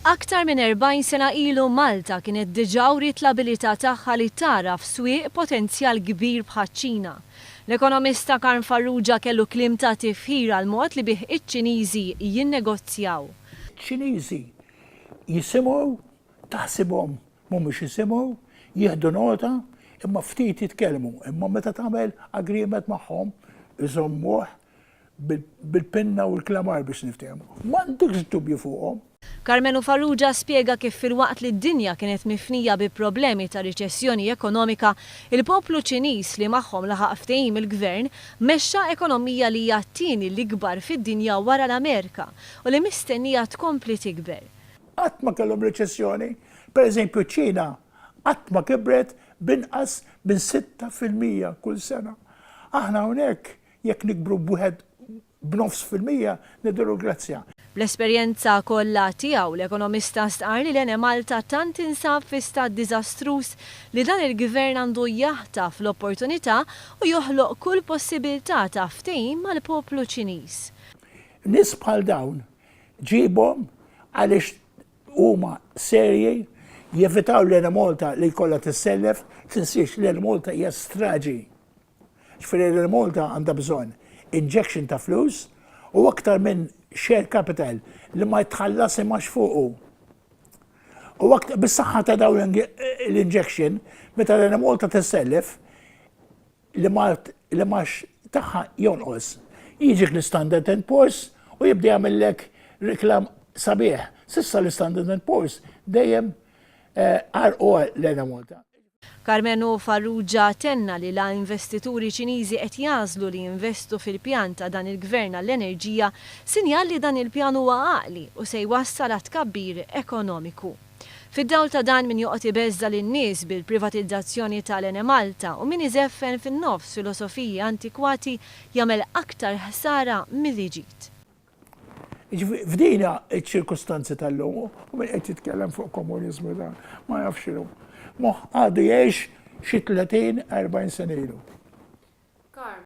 Aktar minn 40 sena ilu Malta kienet diġà wriet l-abilità tagħha li tagħraf swieq potenzjal kbir bħaċ-Ċina. L-ekonomista Karm Farrugia kellu kliem ta' tifħir għall-mod li bih iċ-Ċiniżi jinnegozjaw. Iċ-Ċiniżi jisimgħu, taħsibhom mhumiex jisimgħu, jieħdu nota, imma ftit jitkellmu. Imma meta tagħmel agreement magħhom, iżommuh bil-pinna u l-klamar biex niftehmu. M'għandekx dubju fuqhom. Karmenu Farrugia spjega kif filwaqt li d-dinja kienet mifnija bi problemi ta' riċessjoni ekonomika, il-poplu Ċiniż li magħhom laħaq ftehim il-Gvern, mexxa ekonomija li hija t-tieni l-ikbar fid-dinja wara l-Amerika u li mistennija tkompli tikber. Qatt ma kellhom riċessjoni. Per eżempju ċ-Ċina qatt ma kibret b'inqas minn 6% kull sena. Aħna hawnhekk Jekk nikbru b'wieħed b'nofs fil-mija ngħidulu grazzja. Bl-esperjenza kollha tiegħu, l-ekonomista stqarr li l-Enemalta tant tinsab fi stat diżastruż li dan il-Gvern għandu jaħtaf l-opportunità u joħloq kull possibilità ta' ftehim mal-poplu Ċiniż. Nies bħal dawn ġibhom għaliex huma serji, jevitaw l-Enemalta li jkollha tissellef, tinsiex l-Enemalta hija straġi. Ġifieri l-Air Malta għandha bżonn injection ta' flus u aktar minn share capital li ma jitħallas imgħax fuqu. U aktar bis-saħħa ta' dawn l-injection, meta l-Air Malta tissellef, li mgħax tagħha jonqos. Jiġik l-Standard and Poor's u jibda jagħmillek reklam sabiħ. S'issa l-Standard and Poor's dejjem għarqu l-Air Malta. Karmenu Farrugia tenna li la investituri Ċiniżi qed jagħżlu li jinvestu fil-pjan ta' dan il-Gvern għall-enerġija, sinjal li dan il-pjan huwa għaqli u se jwassal għat-tkabbir ekonomiku. Fid-dawl ta' dan min joqgħod ibeżża' lin-nies bil-privatizzazzjoni tal-Enemalta u min iżeffen fin-nofs filosofiji antikwati jagħmel aktar ħsara milli ġid. Jiġifieri f'din iċ-ċirkustanzi tal-lum, u min qed jitkellem fuq komuniżmu dan ma jafx x'inhu. Moħħ għadu jgħix xi 30, 40 sena ilu.